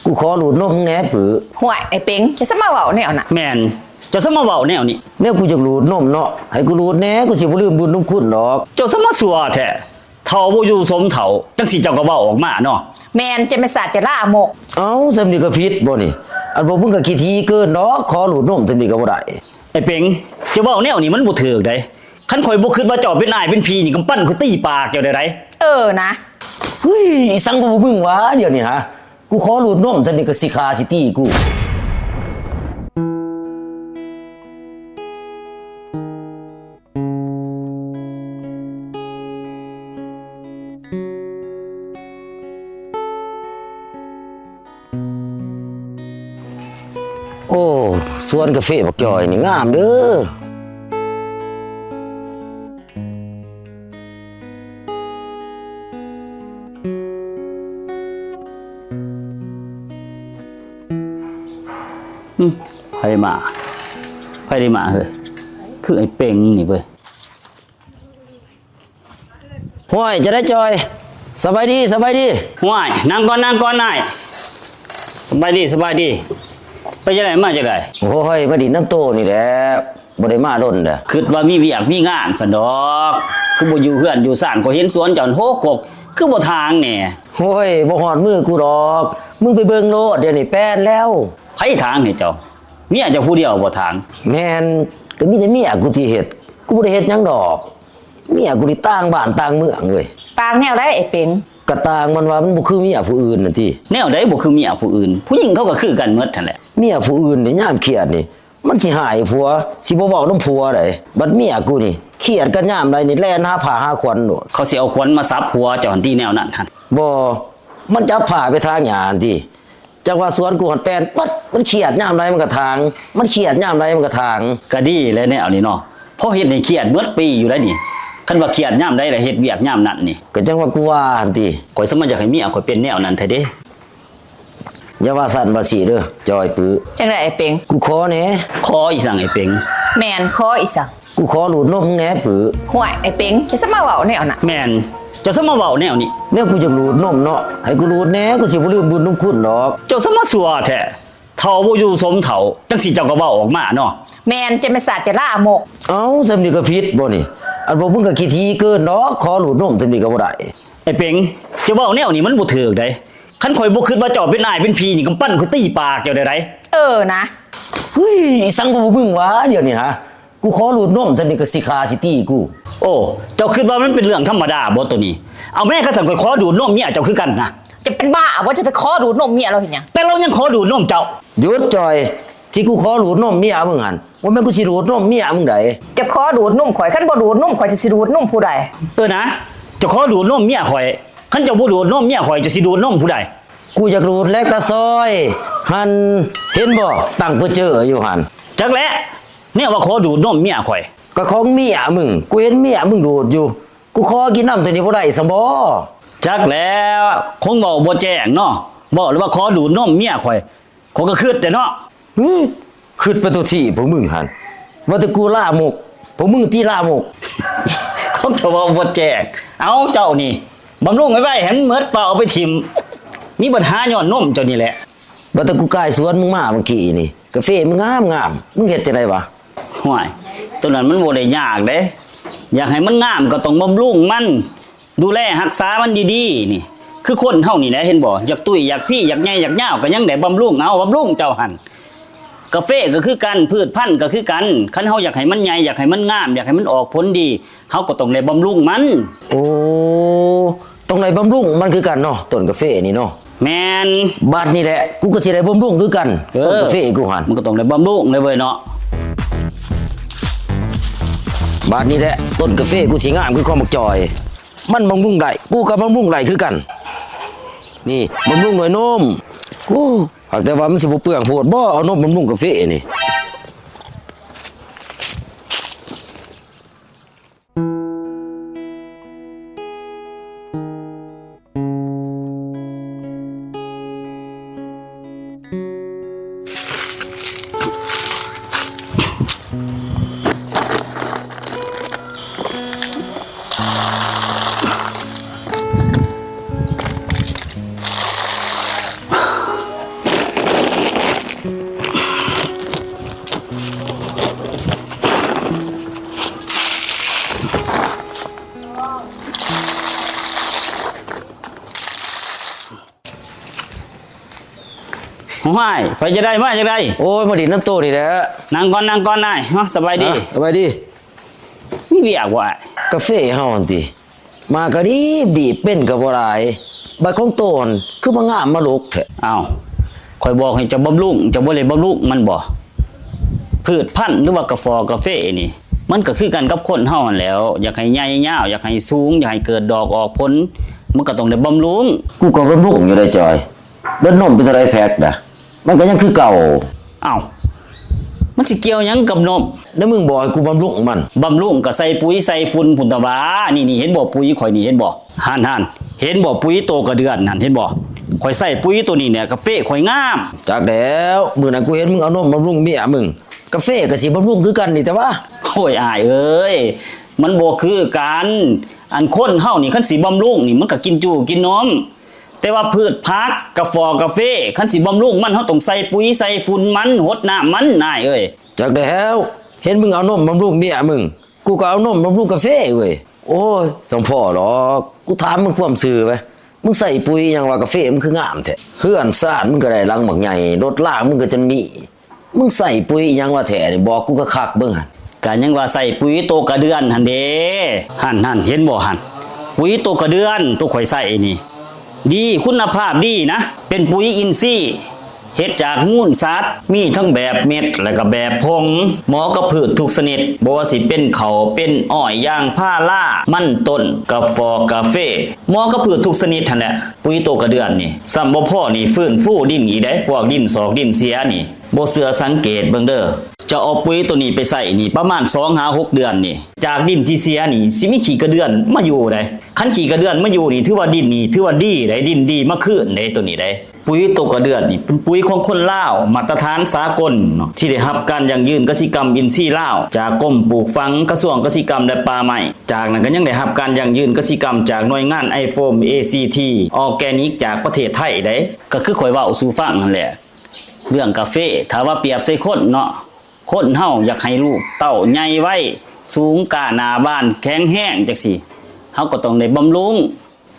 ກູຂໍດູດນົມແດ່ປຶ. ຫ້ວຍ ໄອ້ເປັງ ຈະສະມາເວົ້າແນວນັ້ນ. ແມ່ນ ເຈົ້າສະມາເວົ້າແນວນີ້. ແນວກູຢາກດູດນົມເນາະ ໃຫ້ກູດູດແດ່ ກູຊິບໍ່ລືມບຸນບຸນຄຸນດອກ. ເຈົ້າສະມາຊົ່ວແທ້ ເຖົ້າບໍ່ຢູ່ສົມເຖົ້າ ຈັ່ງຊີ້ເຈົ້າກໍເວົ້າອອກມາເນາະ. ແມ່ນ ຈະແມ່ນຊາດຈະລາມົກ. ເອົ້າ ສ່ຳນີ້ກໍຜິດບໍ່ນີ້? ອັນພວກມຶງກໍຂີ້ຖີ່ເກີນດອກ ຂໍດູດນົມສ່ຳນີ້ກໍບໍ່ໄດ້. ໄອ້ເປັງ ເຈົ້າເວົ້າແນວນີ້ມັນບໍ່ຖືກເດ້. ຄັນຂ້ອຍບໍ່ຄິດວ່າເຈົ້າເປັນອ້າຍເປັນພີ່ນີ້ ກຳປັ່ນຂ້ອຍຕີປາກເຈົ້າໄດ້ໃດ. ເອີນະ. ເຮີ້ຍ ອີສັງຂອງພວກມຶງຫວາດຽວນີ້ຫາ? ກູຂໍດູດນົມສ່ຳນີ້ກໍຊິຂ້າຊິຕີກູ. ໂອ້ ສວນກາເຟບັກຈ່ອຍນີ້ງາມເດີ້. ຫຶ ໃຜມາ ໃຜໄດ້ມາເຮີ້ຍ? ຄືໄອ້ເປັງນີ້ເວີຍ. ຫ້ວຍ ຈັ່ງໃດຈ່ອຍ? ສະບາຍດີ ສະບາຍດີ. ຫ້ວຍ ນັ່ງກ່ອນ ນັ່ງກ່ອນອ້າຍ. ສະບາຍດີ ສະບາຍດີ. ໄປຈັ່ງໃດ ມາຈັ່ງໃດ? ໂອ້ຍ ມາດິນນຳໂຕນີ້ແຫຼະ ບໍ່ໄດ້ມາດົນແລ້ວ. ຄິດວ່າມີວຽກມີງານຊັ້ນດອກ ຄືບໍ່ຢູ່ເຮືອນຢູ່ຊານ. ຂ້ອຍເຫັນສວນເຈົ້າຫັ້ນໂຮກກົກ ຄືບໍ່ຖາງແດ່? ໂອ້ຍ ບໍ່ຮອດມືກູດອກ ມຶງໄປເບິ່ງໂລດ ດຽວນີ້ແປນແລ້ວ. ໃຜຖາງໃຫ້ເຈົ້າ? ເມຍເຈົ້າຜູ້ດຽວບໍ່ຖາງ? ແມ່ນ ກໍມີແຕ່ເມຍກູທີ່ເຮັດ ກູບໍ່ໄດ້ເຮັດຫຍັງດອກ. ເມຍກູນີ້ຕ່າງບ້ານຕ່າງເມືອງເວີຍ. ຕ່າງແນວໃດໄອ້ເປັງ? ກະຕ່າງມັນວ່າມັນບໍ່ຄືເມຍຜູ້ອື່ນນັ້ນຕິ. ແນວໃດບໍ່ຄືເມຍຜູ້ອື່ນ? ຜູ້ຍິງເຂົາກໍຄືກັນໝົດຫັ້ນແຫຼະ. ເມຍຜູ້ອື່ນນີ້ຍາມຄຽດນີ້ ມັນຊິຮ້າຍຜົວ ຊິບໍ່ເວົ້ານຳຜົວໃດ. ບັດເມຍກູນີ້ຄຽດກັນຍາມໃດນີ້ແລ່ນຫາຜ້າຫາຂວັນໂລດ. ເຂົາຊິເອົາຂວັນມາສັບຫົວເຈົ້າຫັ້ນຕິ ແນວນັ້ນຫັ້ນ. ບໍ່ ມັນຈັບຜ້າໄປຖາງຫຍ້າຫັ້ນຕິ. ຈັກວ່າສວນກູຫັ້ນແປນປັດ ມັນຄຽດຍາມໃດມັນກໍຖາງ ມັນຄຽດຍາມໃດມັນກໍຖາງ. ກໍດີແຫຼະແນວນີ້ເນາະ ພໍເຮັດໃຫ້ຄຽດໝົດປີຢູ່ໄດ໋ນີ້. ຄັນວ່າຄຽດຍາມໃດລະເຮັດວຽກຍາມນັ້ນນີ້. ກໍຈັ່ງວ່າກູວ່າຫັ້ນຕິ. ຂ້ອຍສະມາຢາກໃຫ້ເມຍຂ້ອຍເປັນແນວນັ້ນແທ້ເດ. ຢ່າວ່າຊັ້ນວ່າຊີ້ເດີ ຈ່ອຍປຶ. ຈັ່ງໃດໄອ້ເປັງ? ກູຂໍແດ່. ຂໍອີສັງໄອ້ເປັງ? ແມ່ນ ຂໍອີສັງ? ກູຂໍດູດນົມແດ່ປຶ. ຫ້ວຍ ໄອ້ເປັງ ຈະສະມາເວົ້າແນວນັ້ນ. ແມ່ນ ເຈົ້າສະມາເວົ້າແນວນີ້. ແນວກູຢາກດູດນົມເນາະ ໃຫ້ກູດູດແດ່ ກູຊິບໍ່ລືມບຸນບຸນຄຸນດອກ. ເຈົ້າສະມາຊົ່ວແທ້ ເຖົ້າບໍ່ຢູ່ສົມເຖົ້າ ຈັ່ງຊີ້ເຈົ້າກໍເວົ້າອອກມາເນາະ. ແມ່ນ ຈະແມ່ນຊາດຈະລາມົກ. ເອົ້າ ສ່ຳນີ້ກໍຜິດບໍ່ນີ້? ອັນພວກມຶງກໍຂີ້ຖີ່ເກີນດອກ ຂໍດູດນົມສ່ຳນີ້ກໍບໍ່ໄດ້. ໄອ້ເປັງ ເຈົ້າເວົ້າແນວນີ້ມັນບໍ່ຖືກໃດ. ຄັນຂ້ອຍບໍ່ຄິດວ່າເຈົ້າເປັນອ້າຍເປັນພີ່ນີ້ ກຳປັ່ນຂ້ອຍຕີປາກເຈົ້າໄດ້ໃດ. ເອີນະ. ເຮີ້ຍ ອີສັງຂອງພວກມຶງຫວາດຽວນີ້ຫາ? ກູຂໍດູດນົມ ຊັ້ນນີ້ກໍຊິຂ້າຊິຕີກູ. ໂອ້ ເຈົ້າຄິດວ່າມັນເປັນເລື່ອງທຳມະດາບໍ່ໂຕນີ້? ເອົາແມ້ ຄັນຊັ້ນຂ້ອຍຂໍດູດນົມເມຍເຈົ້າຄືກັນນະ. ຈະເປັນບ້າບໍ່? ຈະໄປຂໍດູດນົມເມຍລາວເຮັດຫຍັງ? ແຕ່ລາວຍັງຂໍດູດນົມເຈົ້າ. ຢຸດຈ່ອຍ ທີ່ກູຂໍດູດນົມເມຍມຶງຫັ້ນ ບໍ່ແມ່ນກູຊິດູດນົມເມຍມຶງໃດ. ຈະຂໍດູດນົມຂ້ອຍ? ຄັນບໍ່ດູດນົມຂ້ອຍຈະຊິດູດນົມຜູ້ໃດ? ເອີນະ ຈະຂໍດູດນົມເມຍຂ້ອຍ. ຄັນເຈົ້າບໍ່ດູດນົມເມຍຂ້ອຍ ເຈົ້າຊິດູດນົມຜູ້ໃດ? ກູຢາກດູດແລກຕາຊອຍຫັ້ນ ເຫັນບໍ່ ຕັ້ງປຶເຈີຢູ່ຫັ້ນ. ຈັກແຫຼະ ແນວວ່າຂໍດູດນົມເມຍຂ້ອຍ. ກໍຂອງເມຍມຶງ ກູເຫັນເມຍມຶງດູດຢູ່ ກູຂໍກິນນຳໂຕນີ້ບໍ່ໄດ້ຊ້ຳບໍ່? ຈັກແຫຼະ ຄົງເວົ້າບໍ່ແຈ້ງເນາະ ເວົ້າແລ້ວວ່າຂໍດູດນົມເມຍຂ້ອຍ ຂ້ອຍກໍຄຶດແຫຼະເນາະ. ຫຶ ຄຶດໄປໂຕທີ່ພວກມຶງຫັ້ນ ວ່າແຕ່ກູລາມົກ ພວກມຶງຕິລາມົກ. ຄົງຈະເວົ້າບໍ່ແຈ້ງ. ເອົາ ເຈົ້ານີ້ ບຳລຸງໄວ້ໆ ໃຫ້ມັນໝົດ ຟ້າວເອົາໄປຖິ້ມ. ມີບັນຫາຍ້ອນນົມເຈົ້ານີ້ແຫຼະ. ວ່າແຕ່ກູກາຍສວນມຶງມາເມື່ອກີ້ນີ້ ກາເຟມຶງງາມໆ ມຶງເຮັດຈັ່ງໃດວະ? ຫ້ວຍ ໂຕນັ້ນມັນບໍ່ໄດ້ຍາກເດ້. ຢາກໃຫ້ມັນງາມກໍຕ້ອງບຳລຸງມັນ ດູແລຮັກສາມັນດີໆ ນີ້ ຄືຄົນເຮົານີ້ແຫຼະ ເຫັນບໍ່? ຢາກຕຸ້ຍ ຢາກພີ ຢາກໃຫຍ່ ຢາກຍາວ ກໍຍັງໄດ້ບຳລຸງ. ເອົາ ບຳລຸງເຈົ້າຫັ້ນ. ກາເຟກໍຄືກັນ ພືດພັນກໍຄືກັນ ຄັນເຮົາຢາກໃຫ້ມັນໃຫຍ່ ຢາກໃຫ້ມັນງາມ ຢາກໃຫ້ມັນອອກຜົນດີ ເຮົາກໍຕ້ອງໄດ້ບຳລຸງມັນ. ໂອ້ ຕ້ອງໄດ້ບຳລຸງມັນຄືກັນເນາະ ຕົ້ນກາເຟນີ້ເນາະ. ແມ່ນ. ບາດນີ້ແຫຼະ ກູກໍຊິໄດ້ບຳລຸງຄືກັນ. ເອີ ຕົ້ນກາເຟກູຫັ້ນ ມັນກໍຕ້ອງໄດ້ບຳລຸງເລີຍເວີຍເນາະ. ບາດນີ້ແຫຼະ ຕົ້ນກາເຟກູຊິງາມຄືຂອງບັກຈ່ອຍ. ມັນບຳລຸງໄດ້ ກູກໍບຳລຸງໄດ້ຄືກັນ. ນີ້ ບຳລຸງດ້ວຍນົມ. ໂອ້ ຫາກແຕ່ວ່າມັນຊິບໍ່ເປືອງໂພດບໍ່ ເອົານົມບຳລຸງກາເຟນີ້. ຫ້ວຍ ໄປຈະໄດ້ມາຈະໄດ້? ໂອ້ຍ ມາດິນນຳໂຕນີ້ແຫຼະ. ນັ່ງກ່ອນ ນັ່ງກ່ອນນາຍ. ຮະ ສະບາຍດີ. ອ່ະ ສະບາຍດີ. ມີວຽກບໍ່ອ້າຍ? ກາເຟເຮົາຫັ້ນຕິ ໝາກກະດີບດີບ ເປັນກະບໍ່ຫຼາຍ ບັດຂອງໂຕຫັ້ນຄືມາງາມມາລົກແທ້? ອ້າວ ຂ້ອຍບອກໃຫ້ເຈົ້າບຳລຸງ ເຈົ້າບໍ່ໄດ້ບຳລຸງມັນບໍ? ພືດພັນ ຫຼືວ່າກາຟໍກາເຟນີ້ ມັນກະຄືກັນກັບຄົນເຮົາຫັ້ນແຫຼ້ວ ຢາກໃຫ້ໃຫຍ່ຍາວ ຢາກໃຫ້ສູງ ຢາກໃຫ້ເກີດດອກອອກຜົນ ມັນກະຕ້ອງໄດ້ບຳລຸງ. ກູກະບຳລຸງຢູ່ເດ້ຈອຍ. ເບິດນົມເປັນເທົ່າໃດແພັກນະ? ມັນກະຍັງຄືເກົ່າ. ອ້າວ ມັນຊິກ່ຽວຫຍັງກັບນົມ? ແລ້ວມຶງບອກໃຫ້ກູບຳລຸງມັນ? ບຳລຸງກະໃສ່ປຸ໋ຍໃສ່ຝຸ່ນພຸ້ນຕະຫວາ. ນີ້ໆ ເຫັນບໍ່ປຸ໋ຍຂ້ອຍນີ້ ເຫັນບໍ່? ຫັ້ນໆ ເຫັນບໍ່ປຸ໋ຍໂຕກະເດືອນຫັ້ນ ເຫັນບໍ່? ຂ້ອຍໃສ່ປຸ໋ຍໂຕນີ້ແຫຼະ ກາເຟຂ້ອຍງາມ. ຈັກແລ້ວ ມື້ນັ້ນກູເຫັນມຶງເອົານົມບຳລຸງເມຍມຶງ ກາເຟກະຊິບຳລຸງຄືກັນນີ້ຕະຫວາ. ໂອ້ຍ ອ້າຍເອີຍ ມັນບໍ່ຄືກັນ. ອັນຄົນເຮົານີ້ ຄັນຊິບຳລຸງນີ້ ມັນກະກິນຈູກິນນົມ. ແຕ່ວ່າພືດຜັກ ກາຟໍກາເຟ ຄັນຊິບຳລຸງມັນ ເຮົາຕ້ອງໃສ່ປຸ໋ຍໃສ່ຝຸ່ນມັນ ຫົດນ້ຳມັນ ອ້າຍເອີຍ. ຈັກແລ້ວ ເຫັນມຶງເອົານົມບຳລຸງເມຍມຶງ ກູກະເອົານົມບຳລຸງກາເຟເວີຍ. ໂອ້ຍ ສຳພໍດອກ ກູຖາມມຶງຄວາມຊື່ໄວ້ ມຶງໃສ່ປຸ໋ຍຫຍັງວ່າກາເຟມັນຄືງາມແທ້? ເຮືອນຊານມຶງກະໄດ້ຫຼັງບັກໃຫຍ່ ລົດລາງມຶງກະຈົນມີ ມຶງໃສ່ປຸ໋ຍອີ່ຫຍັງວ່າແທ້ນີ້ ບອກກູຄັກໆເບິ່ງຫັ້ນ. ກະຍັງວ່າໃສ່ປຸ໋ຍໂຕກະເດືອນຫັ້ນເດ. ຫັ້ນໆ ເຫັນບໍ່ຫັ້ນ? ປຸ໋ຍໂຕກະເດືອນ ໂຕຂ້ອຍໃສ່ນີ້ ດີ ຄຸນນະພາບດີນະ ເປັນປຸ໋ຍອິນຊີ ເຮັດຈາກມູນສັດ ມີທັງແບບເມັດ ແລະກະແບບຜົງ ເໝາະກັບພືດທຸກຊະນິດ ບໍ່ວ່າຊິເປັນເຂົ້າ ເປັນອ້ອຍ ຢາງພາລາ ມັນຕົ້ນ ກາຟໍກາເຟ ເໝາະກັບພືດທຸກຊະນິດຫັ້ນແຫຼະ. ປຸ໋ຍໂຕກະເດືອນນີ້ ຊ້ຳບໍ່ພໍນີ້ ຟື້ນຟູດິນອີກເດ້ ພວກດິນຊອກດິນເສຍນີ້ ບໍ່ເຊື່ອສັງເກດເບິ່ງເດີ. ເຈົ້າເອົາປຸ໋ຍໂຕນີ້ໄປໃສ່ນີ້ ປະມານສອງຫາຫົກເດືອນນີ້ ຈາກດິນທີ່ເສຍນີ້ ຊິມີຂີ້ກະເດືອນມາຢູ່ໃດ໋. ຄັນຂີ້ກະເດືອນມາຢູ່ນີ້ ຖືວ່າດິນນີ້ ຖືວ່າດີໃດ໋ ດິນດີມາຄືນໃດ໋ ໂຕນີ້ໃດ໋. ປຸ໋ຍໂຕກະເດືອນນີ້ ເປັນປຸ໋ຍຂອງຄົນລາວ ມາດຕະຖານສາກົນເນາະ ທີ່ໄດ້ຮັບການຢັ້ງຢືນກະສິກຳອິນຊີລາວ ຈາກກົມປູກຝັງ ກະຊວງກະສິກຳ ແລະ ປ່າໄມ້. ຈາກນັ້ນກະຍັງໄດ້ຮັບການຢັ້ງຢືນກະສິກຳ ຈາກໜ່ວຍງານໄອໂຟມ ເອຊີທີ ອໍແກນິກ ຈາກປະເທດໄທໃດ໋. ກະຄືຂ້ອຍເວົ້າສູ່ຟັງຫັ້ນແຫຼະ ເລື່ອງກາເຟ ຖ້າວ່າປຽບໃສ່ຄົນເນາະ ຄົນເຮົາຢາກໃຫ້ລູກເຕົ້າໃຫຍ່ໄວ ສູງກ້າໜ້າບານ ແຂງແຮງຈັ່ງຊີ້ ເຮົາກະຕ້ອງໄດ້ບຳລຸງ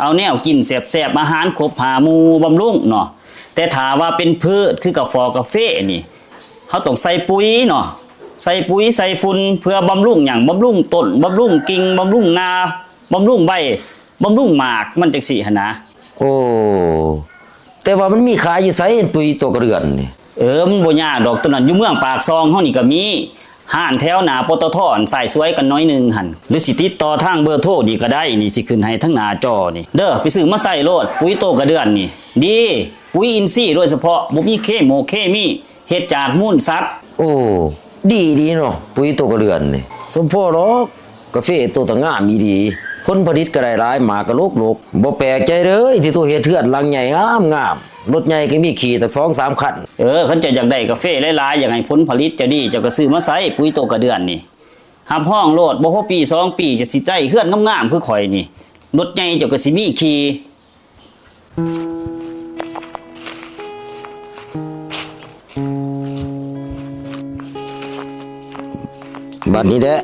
ເອົາແນວກິນແຊບໆ ອາຫານຄົບຫ້າໝູ່ບຳລຸງເນາະ. ແຕ່ຖ້າວ່າເປັນພືດຄືກາຟໍກາເຟນີ້ ເຮົາຕ້ອງໃສ່ປຸ໋ຍເນາະ ໃສ່ປຸ໋ຍໃສ່ຝຸ່ນ ເພື່ອບຳລຸງຫຍັງ? ບຳລຸງຕົ້ນ ບຳລຸງກິ່ງ ບຳລຸງງ່າ ບຳລຸງໃບ ບຳລຸງໝາກມັນຈັ່ງຊີ້ຫັ້ນນະ. ໂອ້ ແຕ່ວ່າມັນມີຂາຍຢູ່ໃສ ປຸ໋ຍໂຕກະເດືອນນີ້? ເອີ ມັນບໍ່ຍາກດອກ ໂຕນັ້ນຢູ່ເມືອງປາກຊ່ອງເຮົານີ້ກະມີ ຮ້ານແຖວໜ້າ ປຕທ ອັນຊ້າຍສວຍກັນໜ້ອຍໜຶ່ງຫັ້ນ ຫຼືຊິຕິດຕໍ່ທາງເບີໂທນີ້ກະໄດ້ ນີ້ຊິຂຶ້ນໃຫ້ທາງໜ້າຈໍນີ້ເດີ. ໄປຊື້ມາໃສ່ໂລດ ປຸ໋ຍໂຕກະເດືອນນີ້ ດີ ປຸ໋ຍອິນຊີໂດຍສະເພາະ ບໍ່ມີເຄໂມເຄມີ ເຮັດຈາກມູນສັດ. ໂອ້ ດີດີເນາະ ປຸ໋ຍໂຕກະເດືອນນີ້ ສົມພໍດອກ. ກາເຟໂຕຕະງາມອີ່ຫຼີ ຜົນຜະລິດກະໄດ້ຫຼາຍ ໝາກກະດົກໆ. ບໍ່ແປກໃຈເລີຍທີ່ໂຕເຮັດເຮືອນຫຼັງໃຫຍ່ງາມໆ ລົດໃຫຍ່ກະມີຂີ່ຕັ້ງສອງສາມຄັນ. ເອີ ຄັນເຈົ້າຢາກໄດ້ກາເຟຫຼາຍໆ ຢາກໃຫ້ຜົນຜະລິດເຈົ້າດີ ເຈົ້າກະຊື້ມາໃສ່ ປຸ໋ຍໂຕກະເດືອນນີ້ ຮັບຮອງໂລດ ບໍ່ພໍປີສອງປີ ເຈົ້າຊິໄດ້ເຮືອນງາມໆຄືຂ້ອຍນີ້ ລົດໃຫຍ່ເຈົ້າກະຊິມີຂີ່. ບັດນີ້ແຫຼະ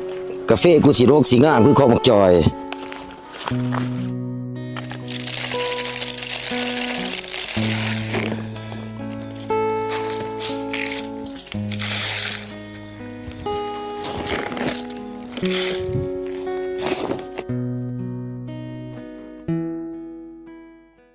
ກາເຟກູຊິດົກຊິງາມຄືຂອງບັກຈ່ອຍ.